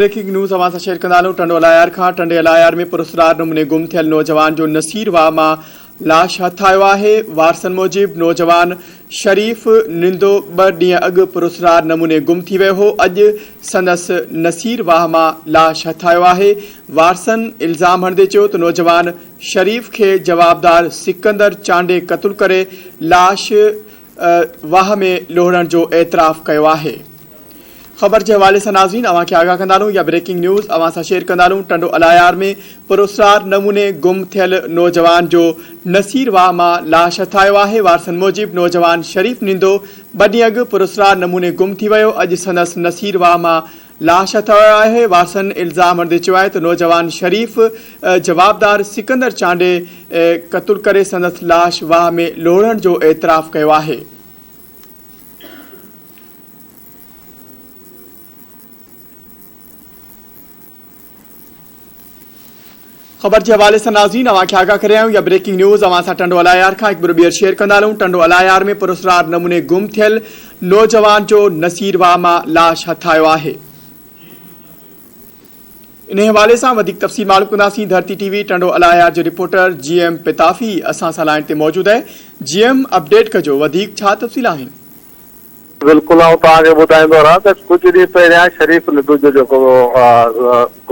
Breaking news اوهان سان share ڪندا هلون ٽنڊو الايار کان ٽنڊي الايار ۾ پراسرار نموني گم ٿيل نوجوان جو نصير واهه مان لاش هٿ آيو آهي وارثن موجب نوجوان شريف نندو ٻه ڏينهن اڳ پراسرار نموني گم ٿي ويو هو اڄ سندس نصير واهه مان لاش هٿ آيو آهي وارثن الزام هڻندي چيو ته نوجوان شريف کي جوابدار سڪندر چانڊيي قتل ڪري لاش واهه ۾ لوڙهڻ جو اعتراف ڪيو آهي. خبر جي حوالي سان ناظرين اوهان کي آگاهه ڪندا هلون يا بريڪنگ نيوز اوهان سان شيئر ڪندا هلون ٽنڊو الايار ۾ پراسرار نموني گم ٿيل نوجوان جو نصير واهه مان لاش هٿ آيو آهي وارثن موجب نوجوان شريف نندو ٻه ڏينهن اڳ پراسرار نموني گم ٿي ويو اڄ سندس نصير واهه مان لاش هٿ آيو آهي، وارثن الزام هڻندي چيو آهي ته نوجوان شريف جوابدار سڪندر چانڊيي قتل ڪري سندس لاش واهه ۾ لوڙهڻ جو اعتراف ڪيو آهي. خبر جي حوالي سان ناظرين اوهان کي آگاهه ڪري آيون يا بريڪنگ نيوز اوهان سان ٽنڊو الايار کان هڪ ڀيرو ٻيهر شيئر ڪندا هلون ٽنڊو الايار ۾ پراسرار نموني گم ٿيل نوجوان جو نصير واهه مان لاش هٿ آيو آهي انهي حوالي سان وڌيڪ تفصيل معلوم ڪنداسين ڌرتي ٽي وي ٽنڊو الايار جو رپورٽر جي ايم پتافي اسان سان لائين تي موجود آهي جي ايم اپڊيٽ ڪجو وڌيڪ ڇا تفصيل آهن. بلڪل آئون توهان کي ٻڌائيندو رهان ته ڪجهه ڏينهن پهريان شريف ندو جو جيڪو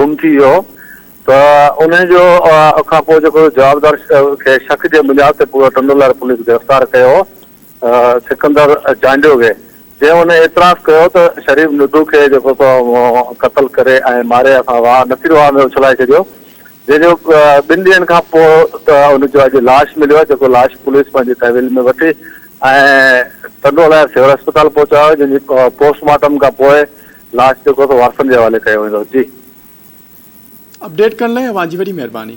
گم ٿي ويو هو ته انهي جو کان پوء جيڪو جوابدار کي شڪ جي بنياد تي پورو ٽنڊوالهيار پوليس گرفتار ڪيو هو سڪندر چانڊيو کي جنهن ان اعتراف ڪيو ته شريف ندو کي جيڪو سو قتل ڪري ۽ ماري اسان واهه نصير واهه ۾ اڇلائي ڇڏيو جنهن جو ٻن ڏينهن کان پوء ته ان جو اڄ لاش مليو آهي جيڪو لاش پوليس پنهنجي تحويل ۾ وٺي ۽ ٽنڊو الهيار سول اسپتال پهچايو آهي جنهن جي پوسٽ مارٽم کان پوء لاش جيڪو سو وارثن جي حوالي ڪيو ويندو جي. اپڊيٽ ڪرڻ لاء اوهان جي وڏي مهرباني.